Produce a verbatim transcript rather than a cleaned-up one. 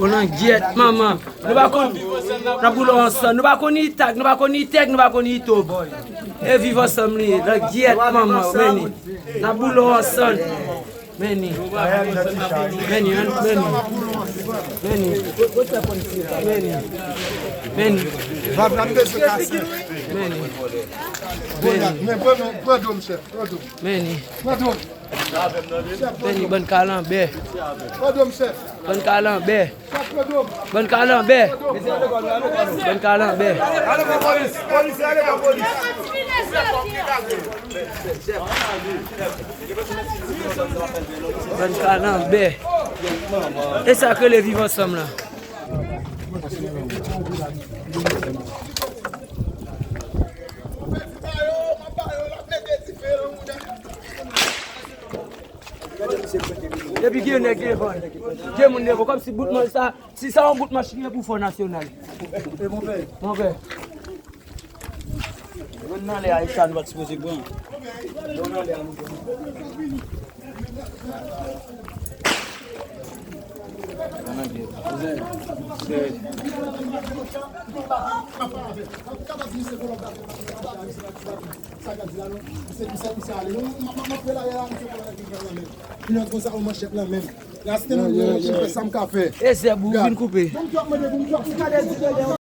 Langyèt manman, nou pa konn, n ap boule w ansanm. Nou pa konn Itag, nou pa konn Itèg, nou pa konn Itob. E viv ansanm li ye, langyèt manman, men ni. N ap boule w ansanm. Men ni. Men ni, men ni. Men ni. Men ni. Men ni. Men ni. Men ni. Men ni. Pran dwòm, chèf. Pran dwòm. Men ni. Pran dwòm. Chèf, pran dwòm. Men ni, bann kalanbè. Pran dwòm, chèf. Bann kalanbè. Chèf, pran dwòm. Bann kalanbè. Bann kalanbè. Ale pran polis. Polis, ale pran polis. Bann kalanbè. E sa k rele viv ansanm la. Epi gen nèg devan. Gen moun devan. Kòmsi bout manch sa, si sa yon bout manch li ye pou Fò Nasyonal. Monpè. Yon nan lè a, e sa nou pa t sipoze pran. Yon nan lè a, nou pran. Sa k ap di la non. Misye, misye, misye ale. Non, non, m ap, m ap, m ap fè la, la, misye pran nan men. Li nan konsa, yon manchèt nan men. Raste nan men, m fè sa m ka fè. E zèb ou vin koupe. Bon, m t ap mande pou m t ap